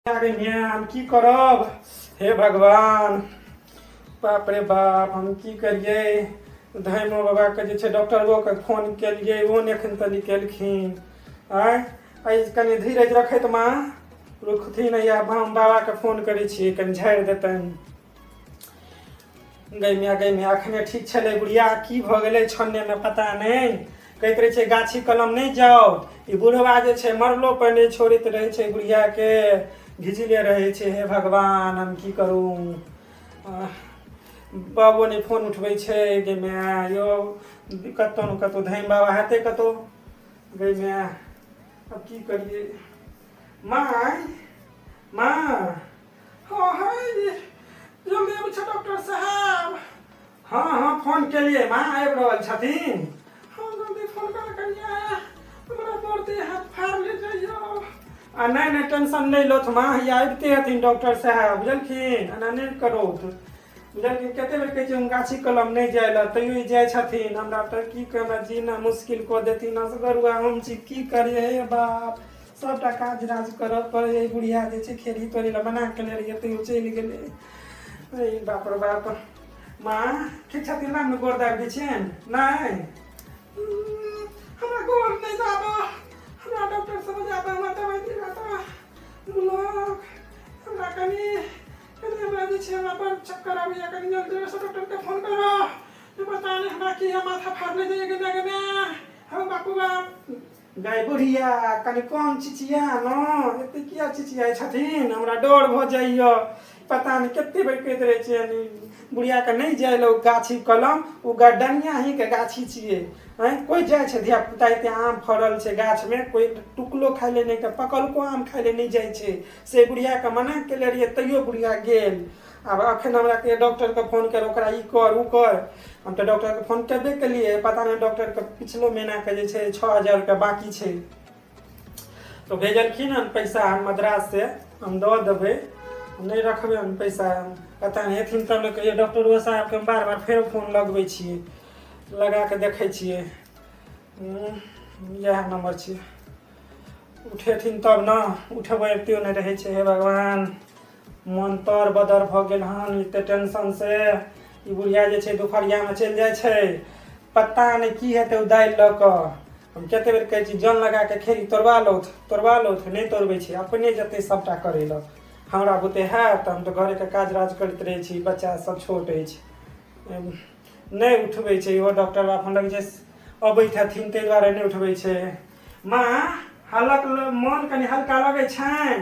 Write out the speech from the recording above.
गे माय, हम की करब? हे भगवान, बाप रे बाप, हम की करियै? धैमो बाबाके जे छै डॉक्टरोके फोन केलियै, ओ नहि एखन तक केलखिन। आँय, एहि कनि धीरज रखैत माँ रुकथिन, या हम बाबाके फोन करै छियै, कनि झाड़ि देतनि। गै माय, गै माय, अखने ठीक छलै बुढ़िया, की भऽ गेलै छन्नेमे पता नहि। कहैत रहै छै गाछी कलम नहि जाउ, ई बुढ़वा जे छै मरलो पर नहि छोड़ैत रहै छै, बुढ़ियाके घिचले रहै छै। हे भगवान, हम की करू? बाबो नहि फोन उठबै छै। गै माय यौ, कतहु ने कतहु धैम बाबा हेतै कतहु। गै माय, आब की करियै? माय, माँ, हाँ है, जल्दी आबै छै डॉक्टर साहब। हाँ हाँ, फोन केलियै माँ, आबि रहल छथिन। हाँ, जल्दी फोन कर करिए, हमरा बड़ देह हाथ फाड़ ले जाइयो। आ नहि नहि, टेंशन नहि लोथ माँ, हैया आबिते हथिन डॉक्टर साहब, बुझलखिन? एना नहि करोथ, बुझलखिन? कते बेर कहै छियै हम गाछी कलम नहि जाइ लए, तैयो ई जाइ छथिन। हमरा तऽ की कहै, हमरा जीना मुश्किल कऽ देथिन। असगरुआ हम छी, की करियै? हे बाप, सभटा काज राज करऽ पड़ै। बुढ़िया जे छै खेरही तोड़ै लए मना केने रहियै, तैयो चलि गेलै। अरे बाप रे बाप। माँ ठीक छथिन ने? हम गोर दाबि दै छियनि। नहि, हमरा गोर नहि दाबऽ, हमरा डॉक्टर सब जाबऽ, हमरा दवाइ दिअ तऽ बुलक। हमरा कनि कनि हमरा जे छै हमरा बड़ चक्कर आबैया, कनि जल्दी से डॉक्टरके फोन करऽ। पता नहि हमरा की माथा फाड़ने जाइए। गेना गेना हम बापू बाप। गै बुढ़िया, कनि कम चिचिया न, एते किया चिचियाइ छथिन? हमरा डर भऽ जाइए। पता नहि कते बेर कहैत रहै छियनि बुढ़ियाके नहि जाइ लए गाछी कलम, ओ गरदनिया ही के गाछी छियै। आँय, कोइ जाइ छै धियापुता? एते आम फड़ल छै गाछमे, कोइ टुकलो खाइ लए नहि, पकलको आम खाइ लए नहि जाइ छै। से बुढ़ियाके मना केने रहियै, तैयो बुढ़िया गेल। आब एखन हमरा कहैए डॉक्टरके फोन कर, ओकरा ई कर, ओ कर। हम तऽ डॉक्टरके फोन केबे केलियै, पता नहि डॉक्टरके पिछलो महीनाके जे छै 6000 रुपैआ बाँकी छै, तऽ भेजलखिन हन पैसा हम मद्राससँ, हम दऽ देबै, नहि रखबै हम पैसा। पता नहि हेथिन तब ने कहियो। डॉक्टरो साहबके हम बार बार फेर फोन लगबै छियै, लगा कऽ देखै छियै। इएह नम्बर छियै, उठेथिन तब ने, उठबैतो नहि रहै छै। हे भगवान, मन तर बदर भऽ गेल हन एते टेंशनसँ। ई बुढ़िया जे छै दुपहरियामे चलि जाइ छै, पता नहि की हेतै ओ दालि लऽ कऽ। हम कते बेर कहै छी जन लगा कऽ खेरी तोड़बा लौथ, तोड़बा लौथ, नहि तोड़बै छै, अपने जेतै सभटा करै लए। हमरा बुते हैत? हम तऽ घरेके काज राज करैत रहै छी, बच्चा सब छोट अछि। नहि उठबै छै इहो डॉक्टर बाबा फोन लगै छै, अबैत हेथिन ताहि दुआरे नहि उठबै छै। माँ, हलक मन कनि हल्का लगै छनि?